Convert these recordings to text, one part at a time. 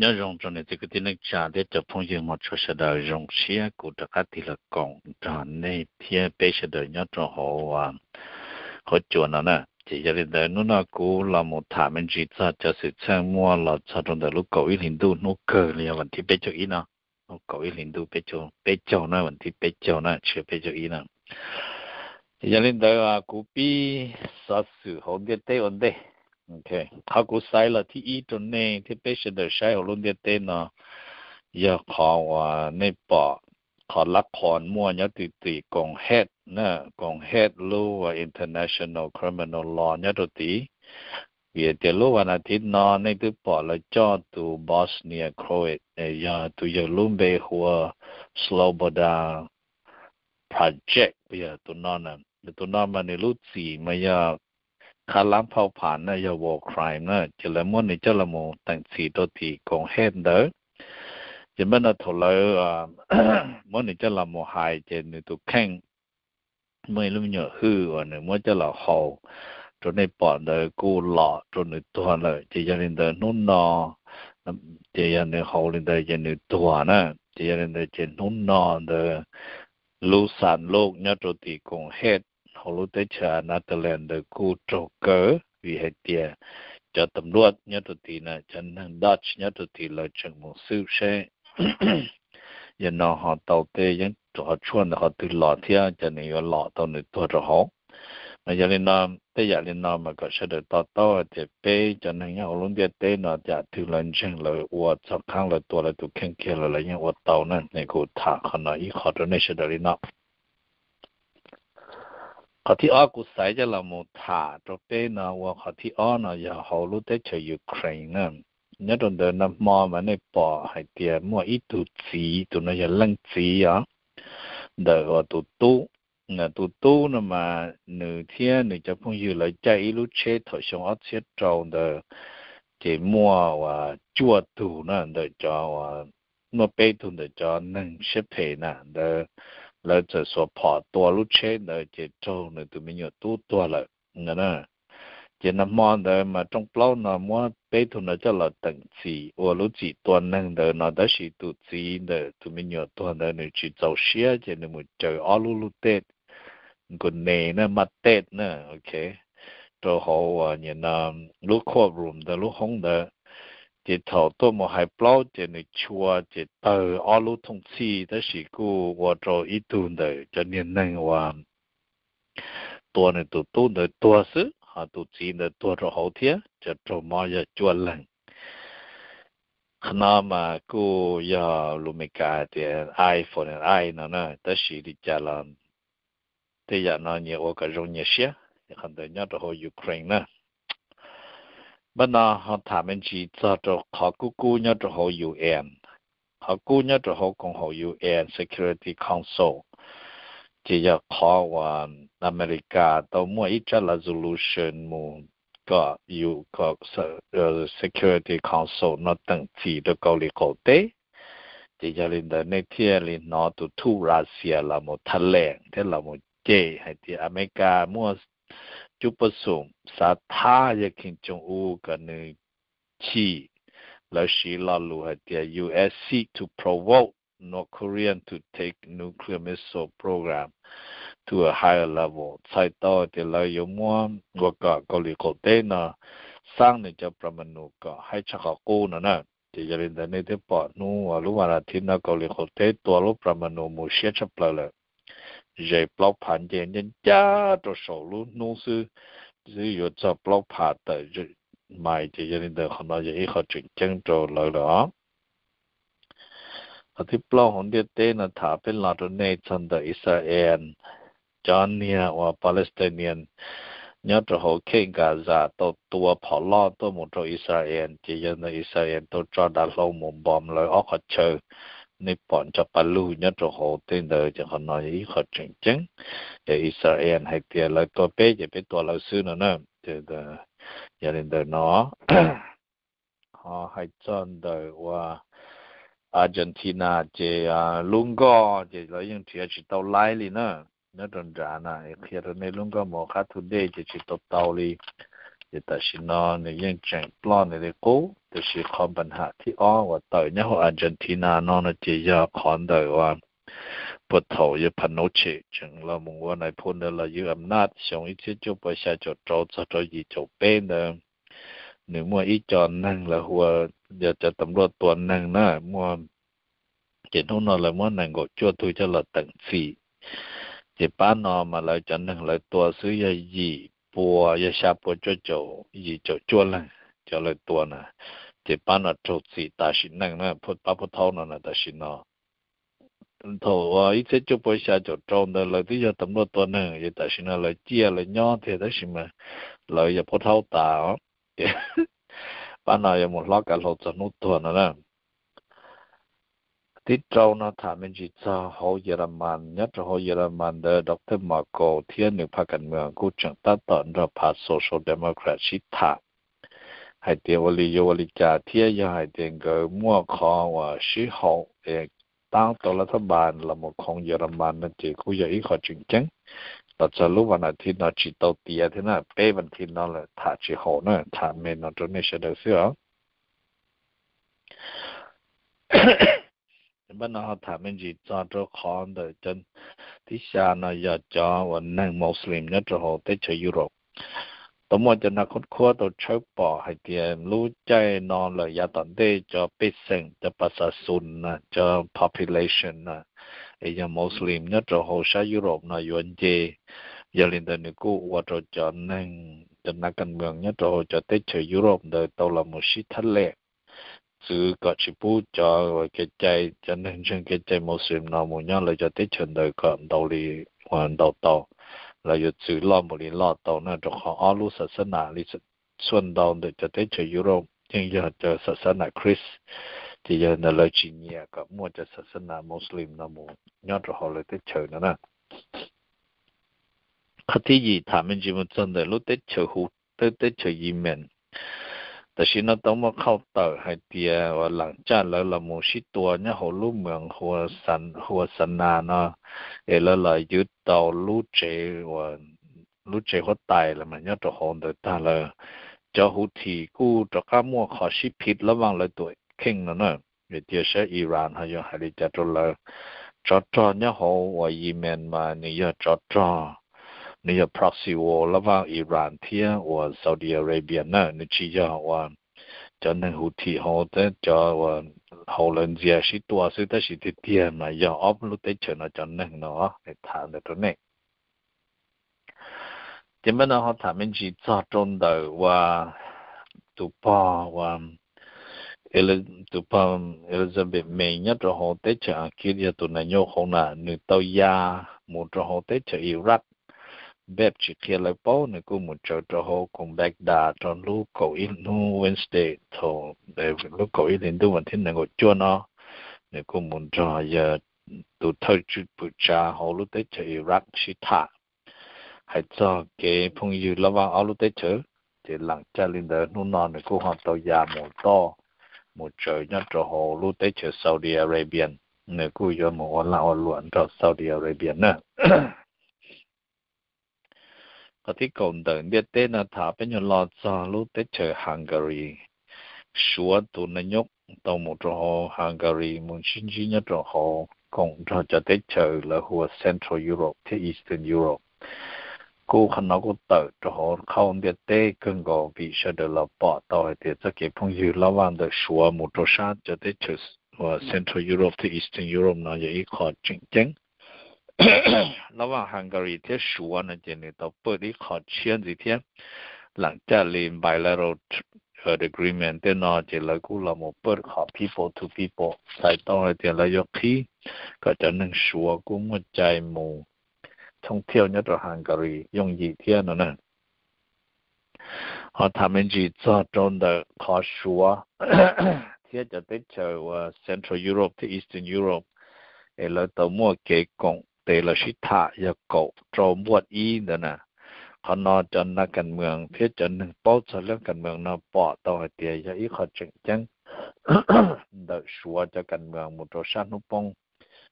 Nyob zoo rau niam txiv kwv tij neej tsa thiab cov phooj ywg mog, tshua sawv daws zoo siab kuv rov qab tig los koom nrog nej thiab peb sawv daws nyob rau hauv qhov cua no na. Ces yog li ntawd hnub no kuv los mus tham me ntsis txog cov xwm txheej muaj los txog rau ntawm lub kaum ib hlis ntuj hnub kawg li yog vas thib peb caug ib no, kaum ib hlis ntuj peb caug na, vas thib peb caug na, tshiab peb caug ib na. Yog li ntawd kuv pib xov xwm hauv ntiaj teb ua ntej. Qhov kuv xaiv los thib ib rau nej thiab peb sawv daws saib hauv lub ntiaj teb no yog qhov uas nej pom qhov lab qhov muaj nyob twm tim koom hej na, koom hej lub International Criminal Law nyob rau tid. Vim tias lub vas thib no nej twb pom lawv coj tus Bosnia Croat, yog tus yawg lub npe hu ua Slobodan Prajic, yog tus no, tus no mas nws lub txim mas yog qhab lab phauj pham na, yog war crime na, ces lawv muab nws coj los mus teem txim rau tim koom hej ntawd. Ces npaj no thaum lawv muab nws coj los mus hais ces nws tus kheej muaj ib lub me nyuam hwj uas nws muab coj los haus rau nej pom ntawd kuj lom rau nws tuag lawm. Ces yog li ntawd hnub no, ces yog nws haus li ntawd ces nws tuag na. Ces yog li ntawd ces hnub no ntawd lub xas loj nyob rau tim koom hej hauv lub teb chaws Netherlands ntawd kuj raug kaw, vim hais tias cov tam luaj nyob rau tim na, cov neeg Dutch nyob rau tim lawv tseem mus xwb seb yog no ho tau tej yeeb qhov tshuaj ntawd qhov twg los thiab ces nws yuav lom tau nws tuag rau hauv. Mas yog li no, tej yam li no mas kom sawv daws to taub hais tias peb cov neeg nyob hauv lub ntiaj teb no yam twg lawv ntseeg lawv ua txog qhaab lawv tua lawv tus kheej kiag los lawv yeej ua tau na. Kuv tham qhov no ib qho rau nej sawv daws li no. Qhov thib ob kuv xaiv coj los mus tham rau peb no ua qhov thib ob no yog hauv lub teb chaws Ukraine na. Nyob rau ntawd nag hmo mas nej pom hais tias muaj ib tug txiv, tus no yog leej txiv os, ntawm uas tus tub. Tus tub no mas nws thiab nws cov phooj ywg lawv caij ib lub tsheb thaum xyoo ob txhiab rau ntawd, ces muaj uas cuaj tug na ntawm cov uas, muaj peb tug ntawm cov neeg siab phem na ntawd, lawv txawm xuas phom tua lub tsheb ntawd ces raug nws tus me nyuam tub tuag lawm. Ces nag hmo ntawd mas rooj plaub no muab peb tug no coj los teem txim ua lub txim tua neeg ntawd no, tab sis tus txiv ntawm tus me nyuam tuag ntawd nws tsis txaus siab ces nws mus caw ob lub lub tej nkaus ne na, maj tej na, ok, rau hauv uas nim no lub court room ntawd, lub hoob ntawd. Ces thaum tuaj mus hais plaub ces nws chua ces tawg ob lub thooj txhij, tab sis kuj ua rau ib tug ntawm cov niag neeg uas tua nws tus tub ntawd tuag xwb, ho tus txiv ntawd tuag rau hauv thiab, cov raug mob yog cuaj leeg. Qhov no mas kuj yog lus Meskas hais tias eye for an eye no na, tab sis li cas los tej yam no nyias ua kom zoo nyias siab, qhov ntawd nyob rau hauv Ukraine na. Npaj no ho tham me ntsis txog rau qhov kub kub nyob rau hauv U N. Qhov kub nyob rau hauv koom haum U N Security Council, ces yog qhov uas Amelikas tau muaj ib tsab resolution mus kom, kom Security Council no teem txim rau Kaus Lim qaum teb. Ces yog li ntawd nej thiaj li hnov tus thuj Russia los mus tham lees thiab los mus cem hais tias Amelikas muaj cuaj puas xoom xav thab yawg Kim Jong Un kom nws chim. Lawv siv lo lus hais tias U S seek to provoke North Korea to take nuclear missile program to a higher level, txhais tau tias lawv yuav muab ua kom Kaus Lim qaum teb no xaab nws cov pramanu kom haib tshaj qhov qub no na. Ces yog li ntawd nej twb pom hnub uas lub vas thib no Kaus Lim qaum teb tua lub pramanu mus siab tshaj plaws lawm, ze plaub phav nce ncaj ncaj rau saum lub hnub xwb, twb yuav txog plaub phav tawm mais. Ces yog li ntawd qhov no yog ib qho tseem ceeb rau lawv lawm os. Qhov thib plaub hauv ntiaj teb no tham peb los rau nej txog ntawm Israel. Cov niag uas Palestinian nyob rau hauv khej Gaza tau tua phom loj tuaj mus rau Israel, ces yog ntawd Israel tau tso dav hlau mus npom lawv ob qhov chaw. Nej pom nco pa lug nyob rau hauv tej ntawd, ces qhov no yog ib qho tseem ceeb. Israel hais tias lawv tua peb ces peb tua lawv xwb no na. Yog li ntawd no ho hais txog ntawm uas Argentina ces lub nkoj ces lawv yeej nrhiav tsis tau laib li na. Nyob rau nrad na, qhia rau nej lub nkoj mus qab thu dej ces tsis tau tau li. Ces tam sim no nws yeej tseem ploj nws li qub. Tiam sis qhov npa ham thib ob uas tawm nyob hauv Argentina no no ces yog qhov ntawm uas puag thaum yawg Pinochet tseem los mus ua nais phoo ntawd los ywj am naj xyoo ib txhiab cuaj pua xya caum rau txog rau yim caum peb ntawd, nws muaj ib co neeg lawv hu ua, yog cov tam luaj tua neeg na, muaj, ces hnub no lawv muab nees nkaum cuaj tug coj los teem txim. Ces pab no mas lawv cov neeg lawv tua xwb yog yim pua, yog xya pua cuaj caum yim caum cuaj leeg cov lawv tua na. Ces pab no raug txim tas sim neej na, pab Phub Thaub no na tam sim no. Thaum ib txhiab cuaj pua xya caum rau ntawd lawv twb yog tam luaj tua neeg, ces tam sim no lawv ciaj lawv nyob tiag tab sis mas lawv yog Phub Thaub tas os. Ces pab no yuav mus hlob kav hlau txog hnub tuag no na. Thib rau no tham me ntsis txog hauv Yelamas. Nyob rau hauv Yelamas ntawd Doctor Merkel thiab nws phaj kas mws kuj tseem tab tom nrog phaj Social Democrat sib tham hais tias ua li yuav ua li cas thiab yog hais tias nkawd muaj qhov uas sib haum es taab tau lav thab npas los mus khoov Yelamas no ces kuj yog ib qho tseem ceeb. Los txog lub vas nas thib no tsis tau tiav thiab na, peb vas thib no lawm tham tsis haum na, tham me no rau nej sawv daws xwb os. Npaj no ho tham me ntsis txog rau qhov ntawm cov, thib xya no yog cov uas neeg Muslim nyob rau hauv teb chaws Europe. Tau muaj cov nas khub khuab tau tshawb pom hais tias lub caij no lawm yav tom ntej cov pej xeem, cov pas xas xus na, cov population na, es yog Muslim nyob rau hauv sab Europe no yuav nce. Yog li ntawd nws kuj ua rau cov neeg, cov nas kas mws nyob rau hauv cov teb chaws Europe ntawd tau los mus sib thab lem txwv kom tsis pub cov uas kev cai, cov neeg ntseeg kev cai Muslim no mus nyob lawv cov teb chaws ntawd kom ntau li uas ntau tau. Lawv yuav txwv loj npaum li loj tau na, rau qhov ob lub xas xab nas li txhua ntau ntawm cov teb chaws Europe yeej yog cov xas xab nas Khrist, ces yog ntawd lawv tsis nyiam kom muaj cov xas xab nas Muslim no mus nyob rau hauv lawv teb chaws no na. Qhov thib yim tham me ntsis mus txog ntawm lub teb chaws hu, teb chaws Yemen. Tam sim no tau muaj qhauj tawm hais tias uas lam caj lawv los mus sib tua nyob hauv lub moos hu ua Xanas no, es lawv los ywv tau lub tsev, lub tsev huab tais los mas nyob rau hauv ntawd tag lawm. Cov Houthi kuj rov qab muaj qhov sib phim lab vaj lawv tus kheej no na. Vim tias saib Iran ho yuav hais li cas rau lawv. Tsov rog nyob hauv uas Yemen mas nws yog tsov rog, nws yog proxy war lab vaj Iran thiab uas Saudi Arabia na, nws tsis yog uas cov neeg Houthi hauv, cov uas hauv lawv ntxias sib tua xwb, tab sis tiag tiag mas yog ob lub teb chaws no cov neeg no. Tham ntawd rau nej. Ces npaj no ho tham me ntsis txog rau ntawm uas tus pog uas tus pog Elizabeth May nyob rau hauv teb chaws Askiv yog tus nas nyos hauv na, nws tau ya mus rau hauv teb chaws Iraq. Npeb tsis qhia lawv paub, nws kuj mus tsaws rau hauv koog Baghdad rau lub kaum ib hnub Wednesday thaum lub kaum ib hli ntuj vas thib nees nkaum cuaj no, nws kuj mus nrog yawg tus thawj tswj pwm tsav hauv lub teb chaws Iraq sib tham hais txog kev phooj ywg lab vaj ob lub teb chaws. Ces lam caj li ntawd hnub no nws kuj ho tau ya mus toj mus tsaws nyob rau hauv lub teb chaws Saudi Arabia, nws kuj yuav mus ua lag ua luam nrog Saudi Arabia na. Qhov thib kaum ntawm ntiaj teb no tham peb nyuag lo txog lub teb chaws Hungary. Suav tus nas nyos tau mus rau hauv Hungary mus sib ntsib nyob rau hauv koom nrog cov teb chaws lawv hu ua Central Europe thiab Eastern Europe. Kuj qhov no kuj tawm rau hauv qhauj ntiaj teb kawg nkaus vim sawv daws los pom tau hais tias txoj kev phooj ywg lab vaj ntawm Suav mus rau sab cov teb chaws uas Central Europe thiab Eastern Europe no yog ib qho tseem ceeb. Lab vaj Hungary thiab Suav no ces nws tau pawj ib qho tshiab ntxiv thiab. Lam caj li bilateral agreement tej no ces lawv kuj los mus pawj qhov people to people, txhais tau hais tias lawv yuav qhib kom cov neeg Suav kuj muaj cai mus thoob thiaj nyob rau Hungary yooj yim thiab no na. Ho tham me ntsis txog rau ntawm qhov Suav thiab cov teb chaws uas Central Europe thiab Eastern Europe es lawv tau muaj kev koom tes los sib tham yog kaum rau npuaj ib ntawd na. Qhov no cov nas kas mws thiab cov neeg paub txog lab kas mws no pom tau hais tias yog ib qho tseem ceeb ntawm Suav cov kas mws mus rau sab hnub poob.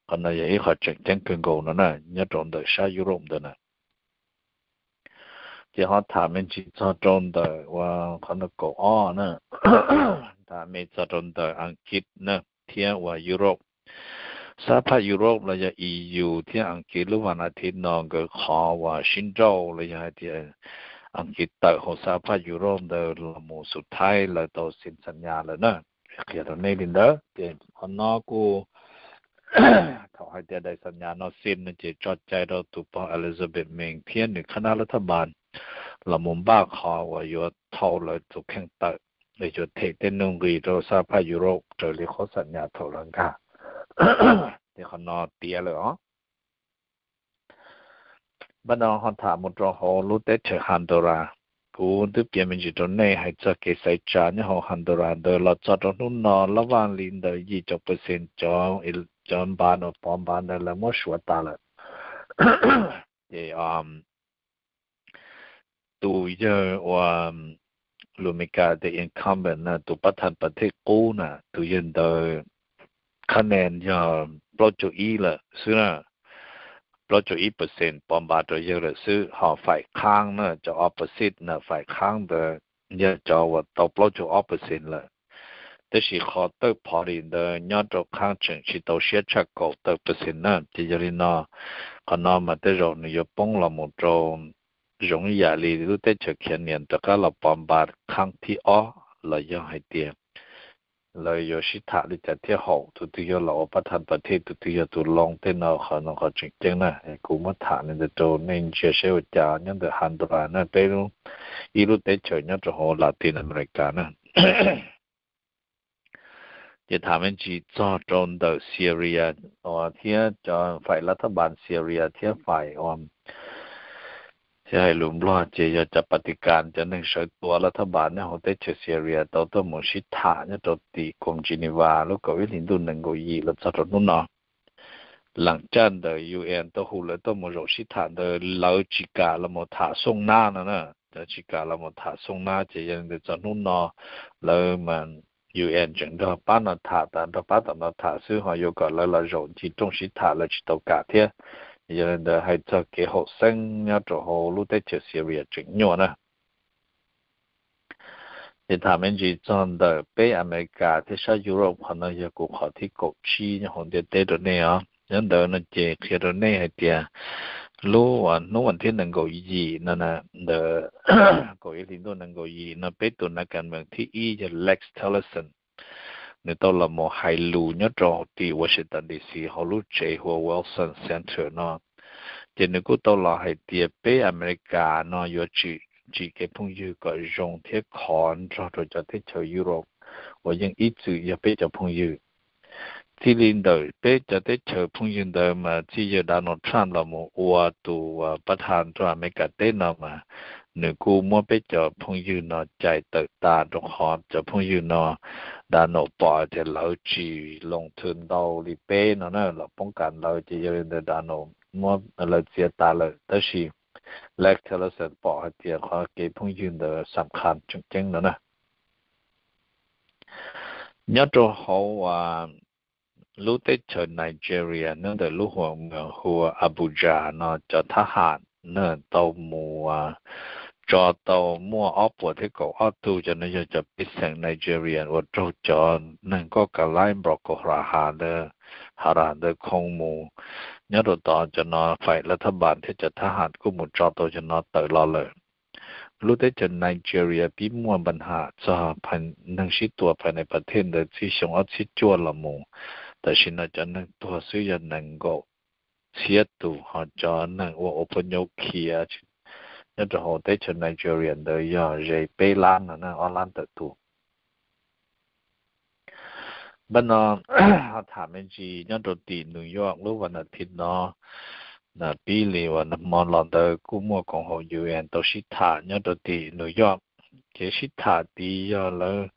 Qhov no yog ib qho tseem ceeb kawg nkaus no na, nyob rau ntawm sab Europe ntawd na. Ces ho tham me ntsis txog rau ntawm uas qhov no kaum ob na, tham me txog rau ntawm Askiv na thiab uas Europe. Sab phaj Europe los yog E U thiab Askiv lub vas nas thiv no nkawd qhov uas sib nrauj los yog hais tias Askiv tawm hauv sab phaj Europe ntawd los mus xus thaib lawv tau xees xam nyas lawm na. Qhia rau nej li ntawd ces qhov no kuj thaum hais tias daim xam nyas no xees no ces tso cai rau tus pog Elizabeth May thiab nws khab nab lab thab npas los mus npaj qhov uas yuav thau lawv tus kheej tawm, yuav them tej nuj nqis rau sab phaj Europe raws li qhov xam nyas thaum lawv nkag. Ces qhov no tiav lawm os. Npaj no ho tham mus rau hauv lub teb chaws Honduras. Kuv twb piav me ntsis rau nej hais txog kev xaiv tsa nyob hauv Honduras ntawd los txog rau hnub no lab vaj li ntawm yim caum percent cov npas uas pov npas ntawd lawv muab suav tas lawm. Ces tus yawg uas lus Meskas tias incumbent na, tus pab tham pas thej qub na, tus yawg ntawd khab nes yog plaub caug ib lawm xwb na, plaub caug ib percent pov npas rau yawg lawm xwb. Ho faim khaab na, cov opposite na, faim khaab ntawd yog cov uas tau plaub caug ob percent lawm. Tab sis qhov third party ntawd nyob rau khaab tseem tsis tau siab tshaj kaum third percent na. Ces yog li no, qhov no mas tej zaum nws yuav poob los mus rau zoo ib yam li lub teb chaws Khiav Nias rov qab los pov npas khaab thib ob los yog hais tias lawv yuav sib tham li cas thiab haum, tus twg yuav los ua pab tham pas thej, tus twg yog tus loo tej no, qhov no qhov tseem ceeb na. Kuv muab tham li ntawd rau nej ntsia saib ua cas nyob ntawm Honduras na, peb ib lub teb chaws nyob rau hauv Latin America na. Ces tham me ntsis txog rau ntawm Syria thiab cov faim lab thab npas Syria thiab faim uas, hais lus Nplog ces yog cov Vatican, cov neeg sawv tua lab thab npas nyob hauv teb chaws Syria tau tuaj mus sib tham nyob rau tim koom Geneva lub kaum ib hlis ntuj nees nkaum yim los txog rau hnub no. Leej caj ntawm U N tau hu lawv tuaj mus zaum sib tham ntawd lawv tsis kam los mus tham xooj nab no na. Lawv tsis kam los mus tham xooj nab ces yog li ntawd txog hnub no lawv mas U N tseem nrog pab no tham tas, nrog pab tom no tham xwb, ho yuav kom lawv los zaum ncig rooj sib tham lawv tsis tau kam thiab. Yog li ntawd hais txog kev haum xeeb nyob rau hauv lub teb chaws Syria tseem nyuaj na. Ces tham me ntsis txog ntawm peb Amelikas thiab sab Europe, qhov no yog kuv qhov thib kaum tsib nyob hauv ntiaj teb rau nej os. Nyob ntawd no ces qhia rau nej hais tias lub hnub vas thib nees nkaum yim no na, ntawm kaum ib hlis ntuj nees nkaum yim no peb tus nav kas mees thib ib yog Rex Tillerson, nws tau los mus hais lus nyob rau tim Washington D C hauv lub tsev hu ua Wilson Center no. Ces nws kuj tau los hais tias peb Amelikas no yuav tsim kev phooj ywg kom zoo thiab khov nrog rau cov teb chaws Europe uas yeej ib txwm yog peb cov phooj ywg. Txij li ntawm peb cov teb chaws phooj ywg ntawd mas txij yawg Donald Trump los mus ua tus pab tham nrog Amelikas teb no mas nws kuj muab peb cov phooj ywg no cais tawm tas rau qhov cov phooj ywg no Donald pom tias lawv tsis loo thwm ntau li peb no na, los poob kas lawv ces yog li ntawd Donald muab lawv txiav tas lawm. Tab sis Rex Tillerson pom hais tias qhov kev phooj ywg ntawd xam khas tseem ceeb no na. Nyob rau hauv lub teb chaws Nigeria nyob ntawm lub hu ua Abuja no cov thab ham na tau mus tso tau muaj ob puas thiab kaum ob tug cov no yog cov pej xeem Nigeria uas raug cov neeg nkoj ka laib Boko Haram ntawd, Haram ntawd khoo mus. Nyob rau tod cov no faim lab thab npas thiab cov thab ham kuj mus tso tau cov no tawm los lawm. Lub teb chaws Nigeria pib muaj npa ham txog neeg sib tua phais nes pas thej ntawd txij xyoo ob txhiab cuaj los mus. Tam sim no cov neeg tuag xwb yog nees nkaum txhiab tus, ho cov neeg ua ua phooj nyob khiav nyob rau hauv teb chaws Nigeria ntawd yog ze peb lab no na, ob lab tawm tus. Npaj no ho tham me ntsis nyob rau tim New York lub vas nas thiv no, pib li uas nag hmo los ntawd kuj muaj koom haum U N tau sib tham nyob rau tim New York. Kev sib tham tid yog lawv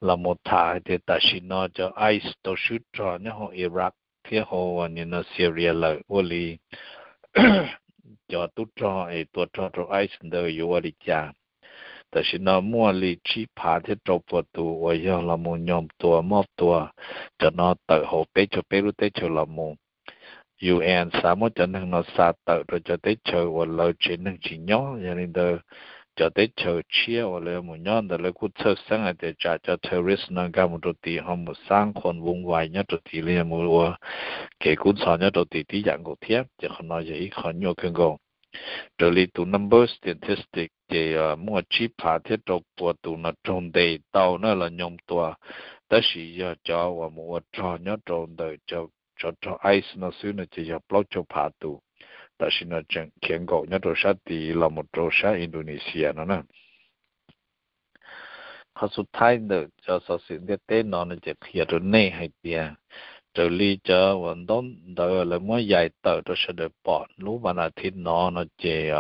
los mus tham hais tias tam sim no cov ICE tau swb rog nyob hauv Iraq thiab hauv uas nim no Syria lawm, ua li cov tub rog es tua rog rau ICE ntawd yuav ua li cas. Tam sim no muaj li tsib phav thiab rau puas tus uas yog los mus nyob tua mob tua, cov no tawm hauv peb caug peb lub teb chaws los mus. U N xav muab cov neeg no xa tawm rau cov teb chaws uas lawv tsev neeg tsis nyob, yog li ntawd cov teb chaws tshiab uas lawv mus nyob ntawd lawv kuj txhawj xeeb hais tias tsam cov terrorist no nkag mus rau tim ho mus xaab qhuas voos vais nyob rau tim li mus ua kev kub ntxhov nyob rau tim tib yam nkaus thiab. Ces qhov no yog ib qho nyuaj kawg nkaus. Raws li tus number statistic ces muaj tsib phav thiab rau pua tus no raug ntes tau na los nyoog tua, tab sis yog cov uas mus ua rog nyob rau ntawm cov rog ice no xwb no ces yog plaub caug phav tus. Tam sim no tseem khiav nkaum nyob rau sab tid los mus rau sab Indonesia no na. Qhov xub thawj ntawm cov xov xwm ntiaj teb no no ces qhia rau nej hais tias raws li cov uas ntaub ntawv lawv muab yais tawm rau sawv daws pom lub vas as thiv no no ces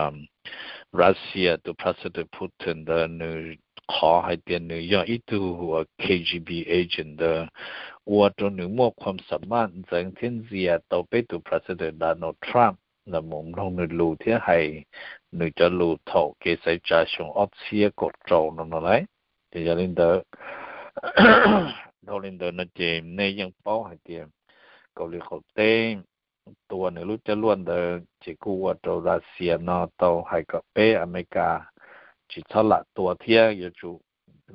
Russia tus President Putin ntawd nws qhov hais tias nws yog ib tug uas K G B agent ntawd ua rau nws muaj qhuas xam maj ntxeev thiab ntxias tau peb tus President Donald Trump los mus mloog nws lus thiab hais nws cov lus thaum kev xaiv tsa xyoo ob txhiab kaum rau no no lauj. Ces yog li ntawd, dhau li ntawd no ces nej yeej paub hais tias Kaus Lim qaum teb tua nws lub coj luaj ntawd ces kuj ua rau Russia no tau hais kom peb Amelikas tsis txhob lam tua thiab yuav tsum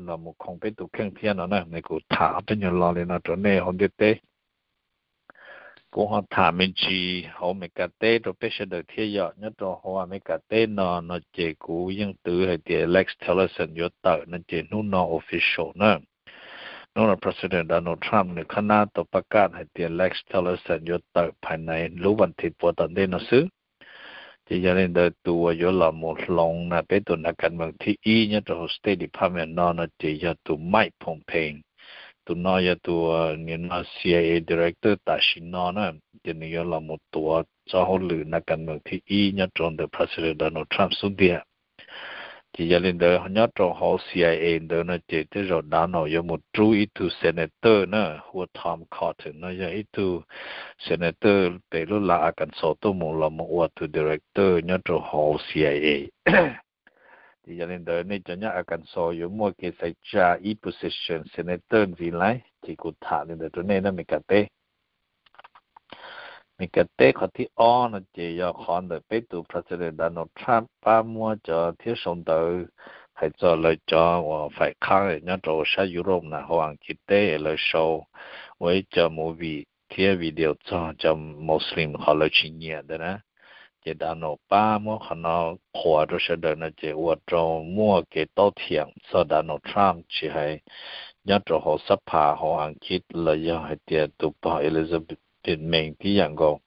los mus khoov peb tus kheej thiab no na. Nws kuv tham ob peb nyuag lo li no rau nej hauv ntiaj teb. Kuv ho tham me ntsis hauv Amelikas teb rau peb sawv daws thiab yom. Nyob rau hauv Amelikas teb no no ces kuv yeej twv hais tias Rex Tillerson yuav tawm no ces hnub no official na. Hnub no President Donald Trump nws khab nab tau pab kaj hais tias Rex Tillerson yuav tawm phais nais lub vas thiv puav tom ntej no xwb. Ces yog li ntawd tus uas yuav los mus hloov na peb tus nav kas mees thib ib nyob rau hauv State Department no no ces yog tus Mike Pompeo. Tus no yog tus nim no C I A director tam sim no na, ces nws yuav los mus tuav txoj hauj lwm nav kas mees thib ib nyob rau ntawm President Donald Trump xub ntiag. Ces yog li ntawd nyob rau hauv C I A ntawd no ces tej zaum Donald yuav mus rub ib tug senator na, hu ua Tom Cotton no yog ib tug senator pem lub lav Arkansas tuaj mus los mus ua tus director nyob rau hauv C I A. Ces yog li ntawd nej cov nyob Arkansas yuav muaj kev xaiv tsa ib position senator ntxiv lauj. Ces kuv tham li ntawd rau nej na. Mes kas teb, Mes kas teb qhov thib ob no ces yog qhov ntawm peb tus President Donald Trump pab muab cov thiab sau ntawv hais txog lawv cov uas faim qhab nyob rau sab Europe na hauv Askiv teb es lawv sau ua ib co movie thiab video txog cov Muslim qhov lawv tsis nyiam ntawd na. Ces Donald pab muab qhov no qhuas rau sawv daws no ces ua rau muaj kev taub thiam txog Donald Trump tsis hais nyob rau hauv xab phas hauv Askiv los yog hais tias tus pog Elizabeth May tib yam nkaus.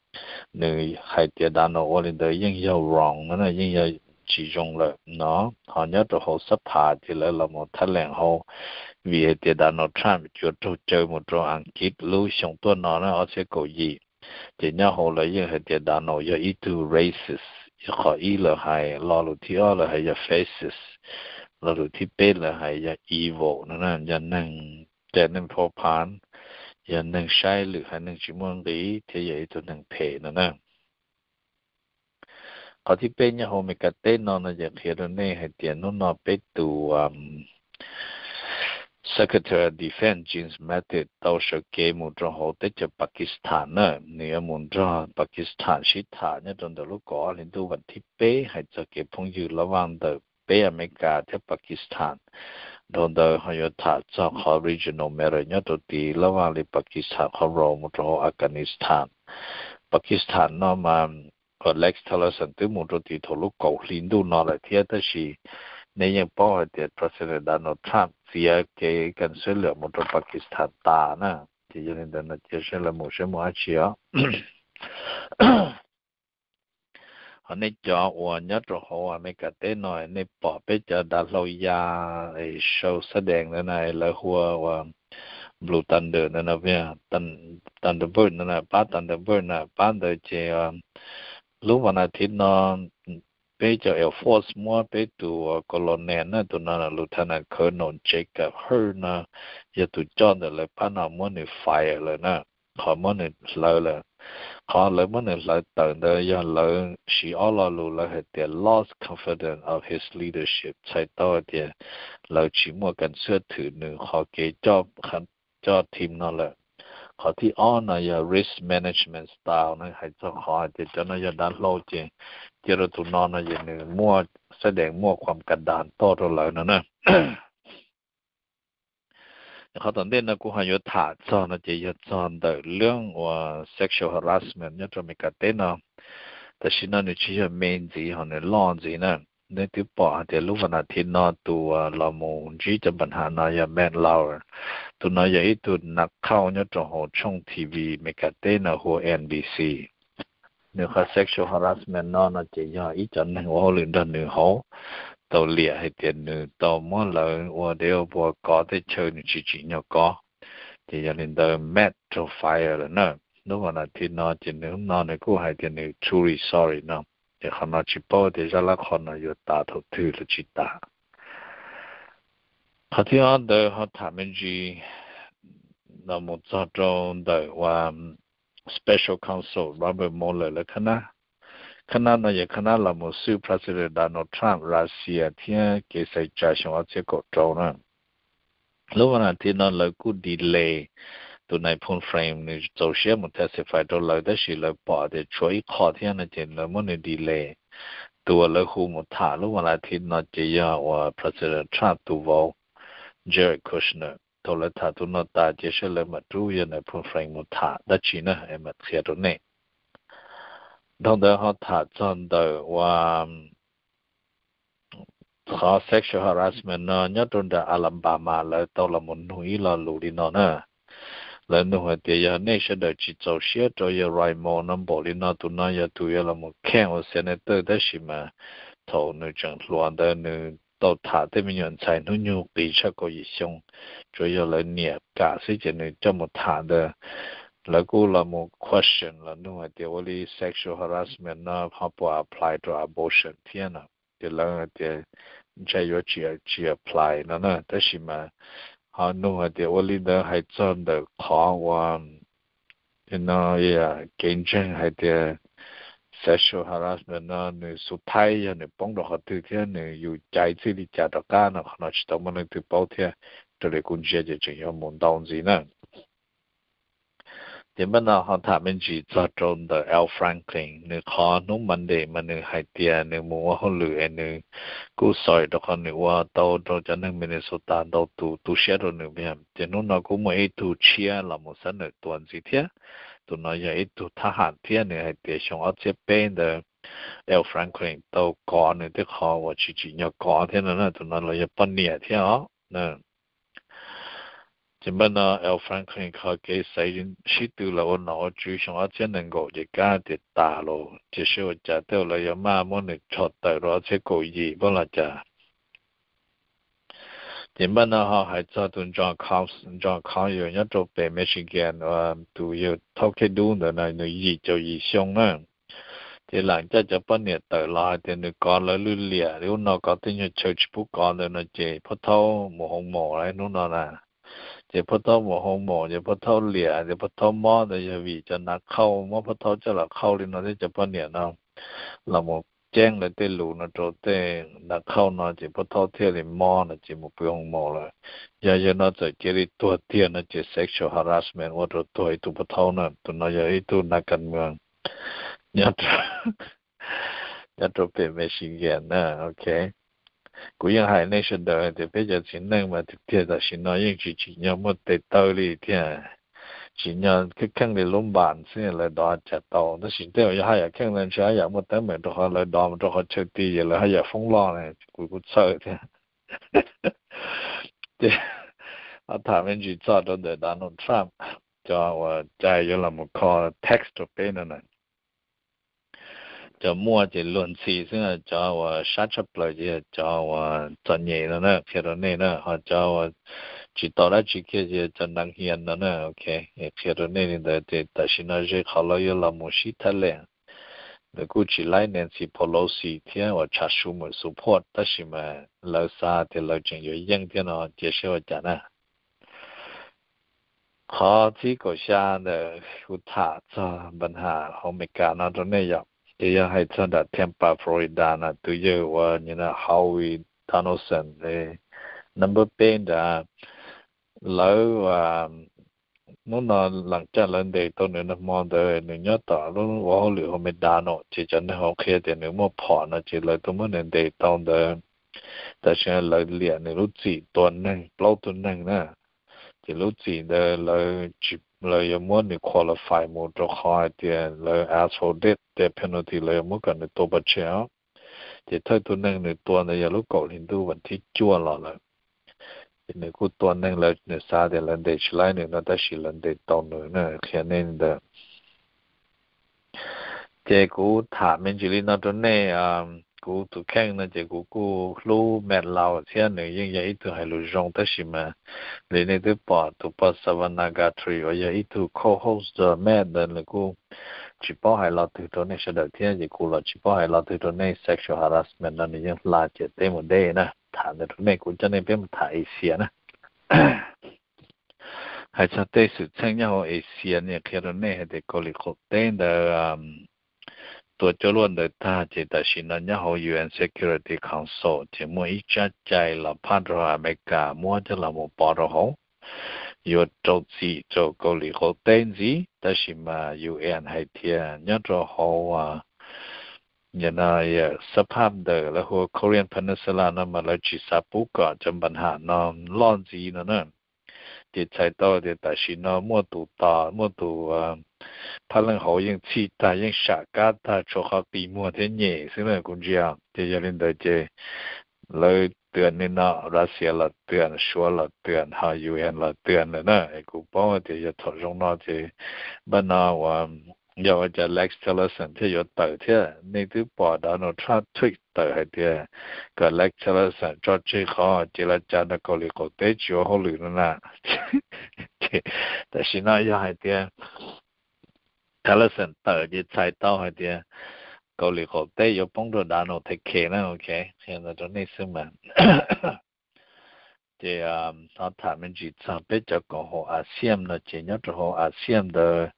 Nws hais tias Donald ua li ntawd yeej yog wrong no na, yeej yog tsis zoo lawm no. Ho nyob rau hauv xab phas ces lawv los mus thab lees hauv vim hais tias Donald Trump yuav raug caw mus rau Askiv lub xyoo tuaj no na ob txhiab kaum yim. Ces nyob hauv lawv yeej hais tias Donald yog ib tug racist, yog qhov ib lawv hais. Lo lus thib ob lawv hais yog fascist. Lo lus thib peb lawv hais yog evil no na, yog neeg, ces neeg pho phas, yog neeg saib lwm haiv neeg tsis muaj nqis thiab yog ib tug neeg phem no na. Qhov thib peb nyob hauv Mes kas teb no no ces qhia rau nej hais tias hnub no peb tus Secretary of Defense James Mattis tau sawv kev mus rau hauv teb chaws Pakistan na. Nws yuav mus nrog Pakistan sib tham nyob rau ntawm lub kaum ob hli ntuj vas thib peb hais txog kev phooj ywg loj vaj ntawm peb Amelikas thiab Pakistan. Dhau ntawd ho yuav tham txog qhov regional matter nyob rau tid loj vaj li Pakistan qhov rau mus rau hauv Afghanistan. Pakistan no mas Rex Tillerson twb mus rau tim thaum lub kaum hli ntuj no lawm thiab, tab sis nej yeej paub hais tias President Donald Trump txiav kev kas xuab lwm mus rau Pakistan tas na. Ces yog li ntawd no cia saib lawv mus saib mus dab tsi os. Ho nej cov uas nyob rau hauv Amelikas teb no nej pom peb cov dav hlau ya es sau xab dees ntawd na, lawv hu ua Blue Thunder ntawd na, Thunderbird ntawd na, pab Thunderbird na, pab ntawd ces lub vas as thiv no peb cov Air Force muab peb tus colonel na, tus no Lieutenant Colonel Jacob Hurd no yog tus coj ntawm lawv pab no muab nws fire lawm na, qhov muab nws hlawv lawm. Qhov lawv muab nws hlawv tawm ntawd yog lawv siv ob lo lus, lawv hais tias lost confidence of his leadership, txhais tau hais tias lawv tsis muaj kas xuab thwm nws qhov kev coj team no lawm. Qhov thib ob no yog risk management style na, hais txog qhov hais tias cov no yog dav hlau ces cia rau tus no no yog nws muaj txaij dees muaj khuam kas das toj rau lawv no na. Qhov tom ntej no kuv ho yuav tham txog no ces yog txog ntawm lub uas sexual harassment nyob rau Amelikas teb no. Tam sim no nws tsis yog me ntxiv ho nws loj ntxiv na. Nej twb pom hais tias lub vas nas thiv no tus uas los mus ntsib cov npa has no yog Matt Lauer. Tus no yog ib tug nas khauj nyob rau hauv tshooj T V Amelikas teb no hu ua N B C. Nws qhov sexual harassment no no ces yog ib cov neeg ua hauj lwm nrog nws hauv tau liam hais tias nws tau muab lawv ua dev ua npua kov tej chaw nws tsis tsim nyog kov. Ces yog li ntawd Matt raug fire lawm na. Lub vas nas thiv no ces nws hnub no nws kuj hais tias nws truly sorry no. Ces qhov no tsis paub tias zaj lab qhov no yuav tas thaum twg los tsis tas. Qhov thib ob ntawd ho tham me ntsis los mus txog rau ntawm uas special counsel Robert Mueller lawv khab nab. Khab nab no yog khab nab los mus xwb President Donald Trump, Russia thiab kev xaiv tsa xyoo ob txhiab kaum rau na. Lub vas nas thiv no lawv kuj delay tus nais phoo Frank nws txaus siab mus testify rau lawv tab sis lawv pom tias tshuav ib qho thiab no ces lawv muab nws delay. Tus uas lawv hu mus tham lub vas nas thiv no ces yog uas President Trump tus vauv Jared Kushner. Thaum lawv tham tus no tas ces saib lawv mam rub yog nais phoo Frank mus tham dab tsi na es mam qhia rau nej. Dhau ntawd ho tham txog ntawm uas qhov sexual harassment no nyob rau nram Alabama lawv tau los mus nug ib lo lus li no na. Lawv nug hais tias yog nej sawv daws tsis txaus siab rau yawg Raymond no npaum li no, tus no yog tus yuav los mus kheej ua senator tab sis mas thaum nws tseem hluas ntawd nws tau tham tej me nyuam ntxhais hnub nyoog qis tshaj kaum yim xyoo, tsuas yog lawv niam kam xwb ces nws coj mus tham ntawd. Lawv kuj los mus question los nug hais tias ua li sexual harassment no ho puas apply rau abortion thiab no. Ces lawv hais tias ntshe yuav tsis apply no na, tab sis mas ho nug hais tias ua li ntawd hais txog ntawm qhov uas no kev ntseeg hais tias sexual harassment no nws xub thaib yog nws poob rau qhov twg thiab nws yus caiv txij li cas rov qab no qhov no tsis tau muaj leej twg paub thiab. Raws li kuv ntsia ces tseem yuav mus ntau ntxiv na. Ces npaj no ho tham me ntsis txog rau ntawm Al Franken, nws qhov hnub Monday mas nws hais tias nws mus ua hauj lwm es nws kuj sorry rau qhov nws ua tau rau cov neeg Minnesota ntau tus tu siab rau nws. Ces hnub no kuj muaj ib tug tshiab los mus xab nawm tua ntxiv thiab. Tus no yog ib tug thab ham thiab nws hais tias xyoo ob txhiab peb ntawd Al Franken tau kov nws tej qhov uas tsis tsim nyog kov thiab no na. Tus no los yog poj niam thiab os. Ces npaj no Al Franken qhov kev xaiv sib tw los ua nom ua tswv xyoo ob txhiab nees nkaum ces kab tias tas los ces seb ua cas tej lawv yuav maj muab nws rho tawm rau ob txhiab kaum yim pab los cas. Ces npaj no ho hais txog tus Jon Jon Collier nyob rau pem Michigan, tus yawg thaub khej dub ntawd na, nws yim caum yim xyoo na. Ces lam coj cov poj niam tawm los hais tias nws kov lawv lwj liam li ub no, kov tej nyuag chaw tsis pub kov ntawd no ces phab thaub mus hoo maum hnub no na. Ces phab thaub mus hoo maum ces phab thaub liam tias phab thaub mob ntawd yog vim cov nav khauj muab phab thaub coj los khauj li no thiab cov poj niam no los mus ceeb lawv tej lus no rau tej nav khauj no ces phab thaub thiaj li mob no ces mus pw hoo maum lawm. Yog yawg no txawm cia li tuag tiag no ces sexual harassment ua rau tuag ib tug phab thaub na. Tus no yog ib tug nav kas mws nyob rau pem Michigan na. Ok, kuv yeej hais nej sawv daws tias peb cov txiv neej mas tiag tiag tam sim no yeej tsis tsim nyog muaj tes taw li thiab. Tsim nyog kheej kheej li lub npas xwb lawv dov cas tau, tab sis tej zaum yog haj yam kheej ntawd ntshe haj yam muaj teeb meem rau qhov lawv dov mus rau qhov chaw ti ces lawv haj yam foob loj na, kuv kuj txhawj thiab. Ces tham me ntsis txog rau ntawm Donald Trump, cov uas cai yuav los mus kho tax rau peb no na. Cov muaj ces luag ntxhi xwb, cov uas sab tshaj plaws ces yog cov uas txom nyem no na, qhia rau nej na, ho cov uas tsis tau dab tsi kiag ces yog cov neev hias no na. Ok, qhia rau nej li ntawd ces tam sim no ze qhov lawv yuav los mus sib thab lees, lawv kuj tsis laib Nancy Pelosi thiab uas Chuck Schumer support, tab sis mas lawv xav tias lawv tseem yuav yeej thiab no, cia seb ua cas na. Qhov thib kaum xya ntawm kuv tham txog npa has hauv Amelikas no rau nej yom, ces yog hais txog nram Tampa, Florida na, tus yawg uas Howie Donaldson, number peb nrad, lawv hnub no lam caj lawv ntes tau nws nag hmo ntawd nws nyob tom lub ua hauj lwm hu McDonald ces cov neeg hauv qhia tias nws muaj phom no ces lawv tuaj muab nws ntes tau ntawd. Tam sim no lawv liam nws lub txim tua neeg plaub tug neeg na. Ces lub txim ntawd lawv tsis, lawv yuav muab nws qualify mus rau qhov hais tias lawv ask for death penalty, lawv yuav muab kom nws tua pov tseg os. Ces thawj tug neeg nws tua ntawd yog lub kaum hli ntuj vas thib cuaj los lawm. Ces nws kuj tua neeg, lawv, nws xav tias lawv ntes tsis laib nws no tab sis lawv ntes tau nws na, qhia nej li ntawd. Ces kuv tham me ntsis li no rau nej, kuv tus kheej no ces kuv kuj hlub Matt Lauer thiab nws yeej yog ib tug hais lus zoo tab sis mas li nej twb pom tus pog Savannah Guthrie uas yog ib tug co-host Matt ntawd nws kuj tsis paub hais lo twg rau nej sawv daws thiab ces kuv los tsis paub hais lo twg rau nej. Sexual harassment no nws yeej hla ciam teb mus deb na. Tham ntawd rau nej, kuv coj nej peb mus tham Asia na. Hais txog tej xwm txheej nyob hauv Asia ne, qhia rau nej hais tias Kaus Lim qaum teb ntawd tua cuaj luaj ntawd tag ces tam sim no nyob hauv U N Security Council ces muaj ib tsab cai los phab rau Amelikas muab coj los mus pov rau hauv, yuav rau txim rau Kaus Lim qaum teb ntxiv tab sis mas U N hais tias nyob rau hauv xab phab ntawm lawv hu ua Korean Peninsula no mas lawv tsis xav pub kom cov npa ham no loj ntxiv no na. Ces txhais tau tias tam sim no muaj tus tos, muaj tus phab leej hauv yeej txhij tag, yeej sam kab tag, tshuav qhov qis muag thiab nyem xwb na kuv ntsia. Ces yog li ntawd ces lawv twam li no, Russia los twam, Suav los twam, ho U N los twam lawm na. Es kuv paub tias yog thaum zoo no ces npaj no uas yog ua cas Rex Tillerson thiaj yuav tawm thiab. Nej twb pom Donald Trump tweet tawm hais tias kom Rex Tillerson tso tseg qhov ces lawv cav nrog Kaus Lim qaum teb tsis ua hauj lwm no na. Tam sim no yog hais tias Tillerson tawm ces txhais tau hais tias Kaus Lim qaum teb yuav poob rau Donald Trump na. Ok, qhia ntawd rau nej xwb mas. Ces thov tham me ntsis txog peb cov koom haum ASEAN no ces nyob rau hauv ASEAN ntawd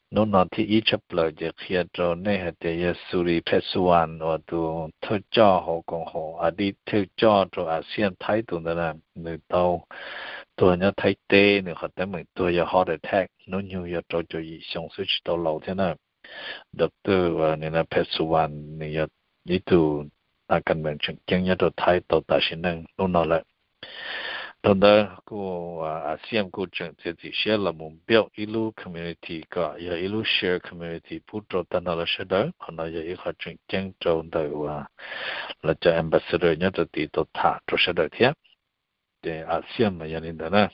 hnub no thib ib tshaj plaws ces qhia rau nej hais tias yog Suri Pheswan uas tus thawj coj hauv koom haum, a, thawj coj rau ASEAN Thaib tus ntawd na, nws tau tuag nyob Thaib teb, nws qhov teeb meem tuag yog heart attack, hnub nyoog yog rau caum yim xyoo xwb tsis tau laus thiab na. Doctor uas nws na Pheswan nws yog ib tug a kas mees tseem ceeb nyob rau Thaib tau tas sim neej hnub no lawm. Thaum ntawd kuj ASEAN kuj tseem txiav txim siab los mus build ib lub community kom yog ib lub shared community pub rau tag nrho lawv sawv daws. Qhov no yog ib qho tseem ceeb rau ntawm uas lawv cov ambassador nyob rau tid tau tham rau sawv daws thiab. Ces ASEAN mas yog li ntawd na.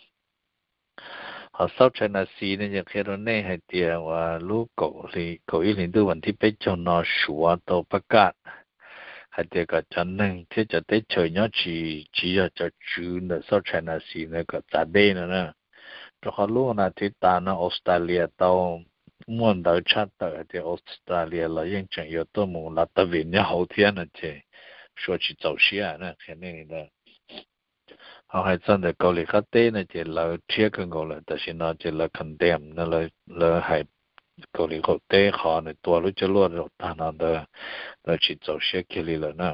Ho South China Sea ne ces qhia rau nej hais tias uas lub kaum ib hlis ntuj vas thib peb caug no Suav tau pab kaj hais tias kom cov neeg thiab cov teb chaws nyob tsis, tsis yog cov tswv ntawm South China Sea ntawd kom txav deb no na. Rau qhov lub nas this tas no Australia tau muaj ntawv tshaj tawm hais tias Australia los yeej tseem yuav tuaj mus lav tas vim nyob hauv thiab no ces Suav tsis txaus siab na, qhia nej li ntawd. Ho hais txog ntawm Kaus Lim qab teb no ces lawv rhiab kawg nkaus lawm, tam sim no ces lawv condemn no, lawv hais Kaus Lim qaum teb qhov nws tua lub cuaj luaj zaum tag no ntawd lawv tsis txaus siab kiag li lawm na.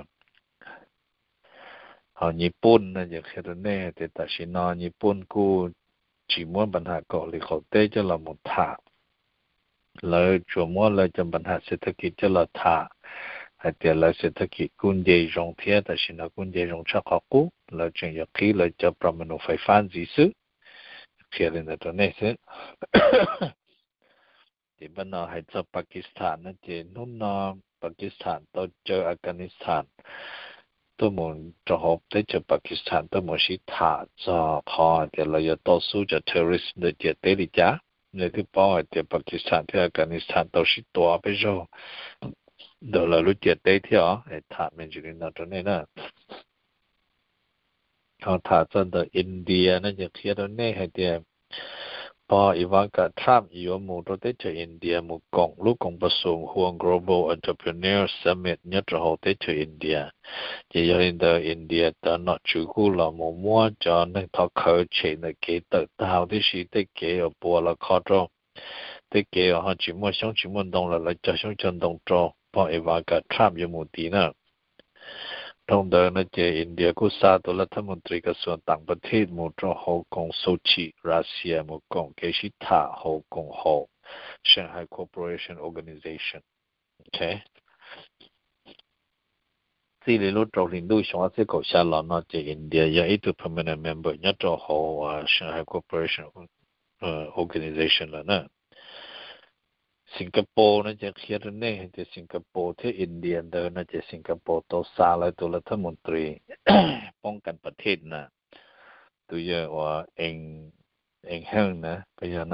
Ho Nyij Pooj no ces qhia rau nej hais tias tam sim no Nyij Pooj kuj tsis muab npa ham Kaus Lim qaum teb coj los mus tham. Lawv tsuas muab lawv cov npa ham xes thab kis coj los tham hais tias lawv xes thab kis kuj nce zoo thiab, tam sim no kuj nce zoo tshaj qhov qub, lawv tseem yuav qhib lawv cov plas ma nus fais fab ntxiv xwb. Qhia li ntawd rau nej xwb. Ces npaj no hais txog Pakistan no ces hnub no Pakistan tau caw Afghanistan tuaj mus rau hauv teb chaws Pakistan tuaj mus sib tham txog qhov hais tias lawv yuav tau xub cov terrorist ntawd ciam teb li cas. Nej twb paub hais tias Pakistan thiab Afghanistan tau sib tua peb zaug ntawm lawv lub ciam teb thiab os. Es tham me ntsis li no rau nej na. Ho tham txog ntawm India no ces qhia rau nej hais tias pog Ivanka Trump yuav mus rau teb chaws India mus koom lub koom pas xum hu ua Global Entrepreneur Summit nyob rau hauv teb chaws India. Ces yog li ntawd India cov nom tswv kuj los mus muab cov neeg thov khawv tshem ntawm kev tawm tag huv tib si, tej kev uas puas los kho rau, tej kev uas ho tsis muaj xyoob tsis muaj ntoo los lawv cog xyoob cog ntoo rau pog Ivanka Trump yuav mus tid na. Dhau ntawd no ces India kuj xa tus laj thab mus tris kas xuas tam pas thij mus rau hauv koom Sochi, Russia mus koom kev sib tham hauv koom haum Shanghai Cooperation Organization. Txij li lub rau hli ntuj xyoo ob txhiab kaum xya los no ces India yog ib tug permanent member nyob rau hauv Shanghai Cooperation Organization lawm na. Singapore no ces qhia rau nej hais tias Singapore thiab India ntawd no ces Singapore tau xa lawv tus laj thab mus tris poob kas pas thij na, tus yawg uas Eeng Heej na, yog